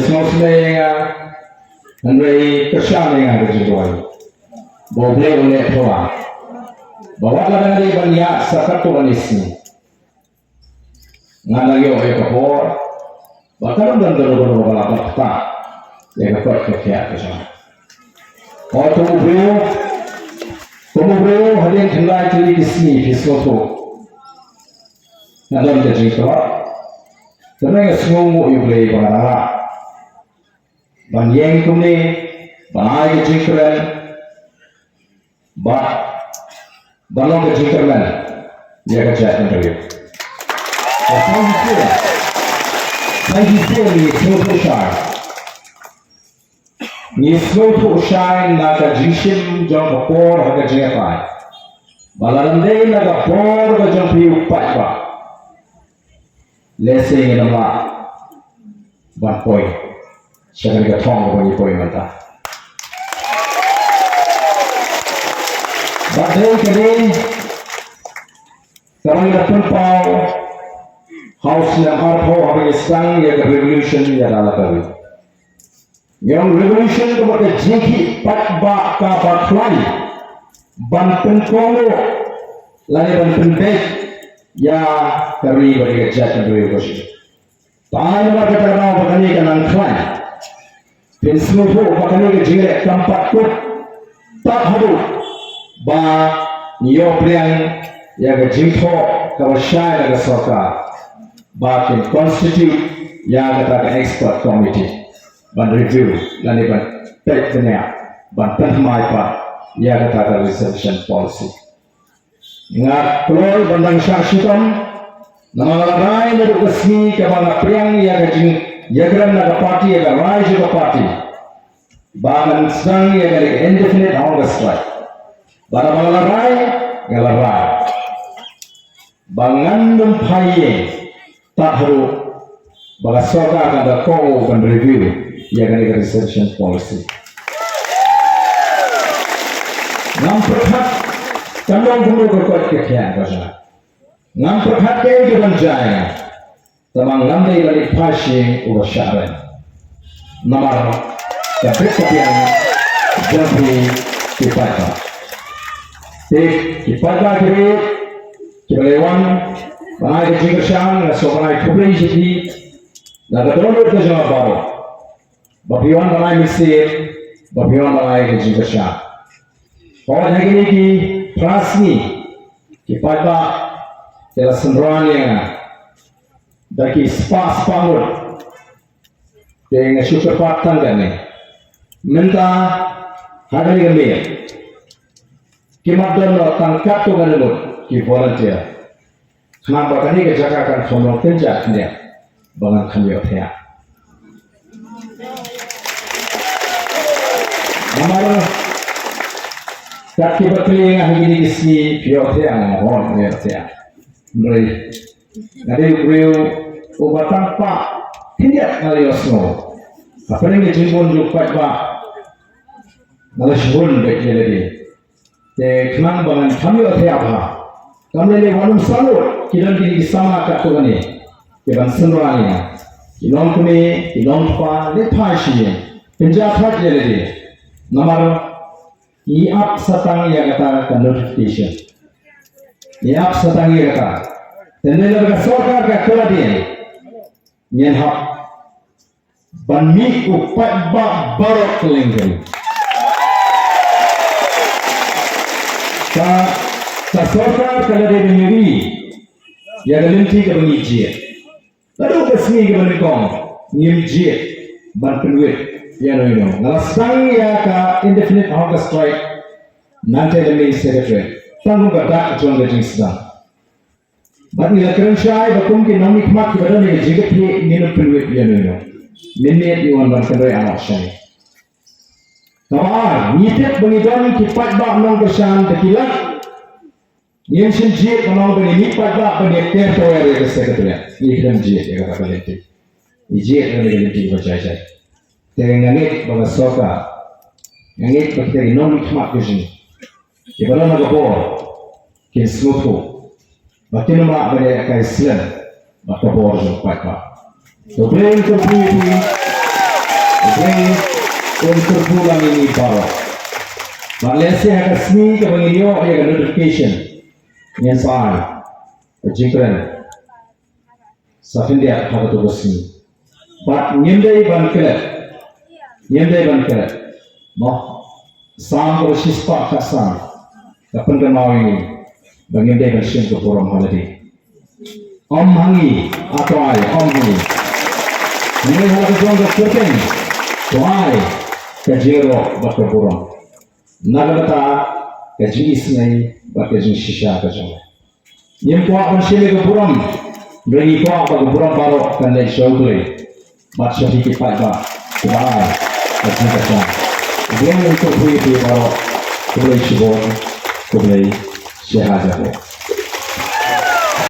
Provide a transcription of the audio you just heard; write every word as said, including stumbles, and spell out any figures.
Sngewsynei ïa nga, hynrei kyrshan ïa nga ha ka jingduwai ba U Blei un leh thaw ba wat la dang dei ban ïaid sa katto katne sngi, nga dang ïoh ïa ka bor ba ka dang don don don ba la ban ktah ïa ka koit ka khiah ka jong nga. Kum u briew, kum u briew hadien khyndai tylli ki sngi, phi sngewthuh, nga don ka jingtlot. Te nga sngewnguh ïa U Blei ba nga dang lah ban ïeng kumne, ban ai ka jingkren, ba ban long ka jingkyrmen ïa ka jaitbynriew. Thank you. Thank you, ngi sngewthuh shai, ngi sngewthuh shai na ka jingshim jong ka por ha ka jingïatai ba lada ym dei na ka bor ka jong phi u paidbah, lehse ngin ym lah ban poi sha kane ka thong kaba ngi poi mynta. Bad dei kane kaba ngi la pynpaw ha u snem arphew haba ngi sdang ïa ka revolution ïa da la ka ri. Ngi ong revolution kaba ka jingkhih paidbah kaba khlaiñ ban pynkohnguh lane ban pynbeit ïa ka ri bad ïa ka jaitbynriew ka shisha. Te namar kata ka daw ba kane ka nang khlaiñ, phin sngewthuh ba kane ka jingleh kam pat kut tad haduh ba ngi ïoh pdiang ïa ka jingthoh kaba shai na ka sorkar ba kin constitute ïa kata ka expert committee ban review lane ban peit bniah, ban pynthymmai pat ïa kata ka reservation policy. Nga kloi ban dang shah shitom namar nga la rai naduh ka sngi kaba nga pdiang ïa ka jingïakren na ka party, ïa ka rai jong ka party, ba ngan sdang ïa ka indefinite hunger strike. Bad haba nga la rai, nga la rai ba ngan ym phai ïing tad haduh ba ka sorkar kan da kohnguh ban review ïa kane ka reservation policy. Ngam pyrkhat kan long kumno ka koit ka khiah ka jong nga. Ngam pyrkhat kaei kaban jia ïa nga. Tangba ngam dei ban leit phai sha ïing uba shah rem namar ka bit ka biang jong phi ki paidbah. Te ki paidbah kiba ïeit kiba la wan ban ai ka jingkyrshan, nga sngewbha ban ai khublei ïa phi na ka dohnud ka jong nga baroh ba phi wan ban ai mynsiem, ba phi wan ban ai ka jingkyrshan. Hooid, ha kine ki phra sngi ki paidbah ki la synran ïa nga da ki spah spah ngut. Te nga shu kyrpad tang kane, mynta ha kane ka miet kim don noh tang katto katne ngut ki volunteer. Khnang ba kane ka jaka kan kham long kynja khyndiat ba ngan kham ïohthiah. Namar kat kiba kylli ïa nga ha kine ki sngi, phi ïohthiah? Nga ong, hooid, nga ïohthiah. Hynrei nga dei u briew uba tang pat khyndiat nga la ïohsngew. Hapdeng ka jingbun jong u paidbah nga la shibun beit ïa lade. Te khnang ba ngan kham ïohthiah bha, kam lei lei wat nym salut ki don kine ki samla katto katne kiban synran ïa nga, ki longkmie, ki longkpa, leit phai sha ïing, pynjah thait ïa lade. Namar ngi ap sa tang ïa kata ka notification, ngi ap sa tang ïa kata. Te ynda ka sorkar ka kylla dien, ngin hap ban mih u paidbah baroh kylleng ka ri. Ka, ka sorkar ka la dei ban ïohi ïa ka lynti kaba ngi jied. Naduh ka sngi kaba nyngkong ngim jied ban pynwit ïano ïano. Nga la sdang ïa ka indefinite hunger strike nangta na main secretariat tang kum ka dak jong ka jingsdang. Bad ngi la kren shai ba kum ki nongmihkhmat kiba don ha ka jingkitkhlieh ngin ym pynwit ïano ïano. Mynmiet ngi wan ban kynrei ano shane. Kaba ar, ngi tip ba ngi don ki paidbah nongkyrshan, te ki lah ngin shim jied ban ong ba ngi mih paidbah ban ïa ker tawer ïa ka secretariat. Ngi khlem jied ïa kata ka lynti. Ngi jied ïa ka lynti ba jai jai. Te nga ngeit ba ka sorkar, nga ngeit ba kita ki nongmihkhmat ka jong ngi kiba don ha ka bor kin sngewthuh ba kin ym lah ban ïalehkai slem bad ka bor jong u paidbah. To bring to phi, Hynrei un kyrkhu lang ïa ngi baroh. Bad lehse ha ka sngi kaba ngin ïoh ïa ka notification, ngin sa ai ka jingkren sa khyndiat ha kato ka sngi. Bad ngim dei ban klet, ngim dei ban klet. Mo, Salm kaba shispah khatsan ka pynkynmaw ïa ngi ba ngim dei ban shim ka burom ha lade. Ym ha ngi, A Trai, ym ha ngi. Hynrei ha la ka jong ka kyrteng, to ai ka jingïaroh bad ka burom na ka bynta ka jingisynei bad ka jingshisha ka jong me. Ngim kwah ban shim ïa ka burom, hynrei ngi kwah ba ka burom baroh kan leit sha U Blei bad sha phi ki paidbah kiba ai ka jingkyrshan. U Blei un kyrkhu ïa phi baroh. Khublei shibun. Khublei shihajar.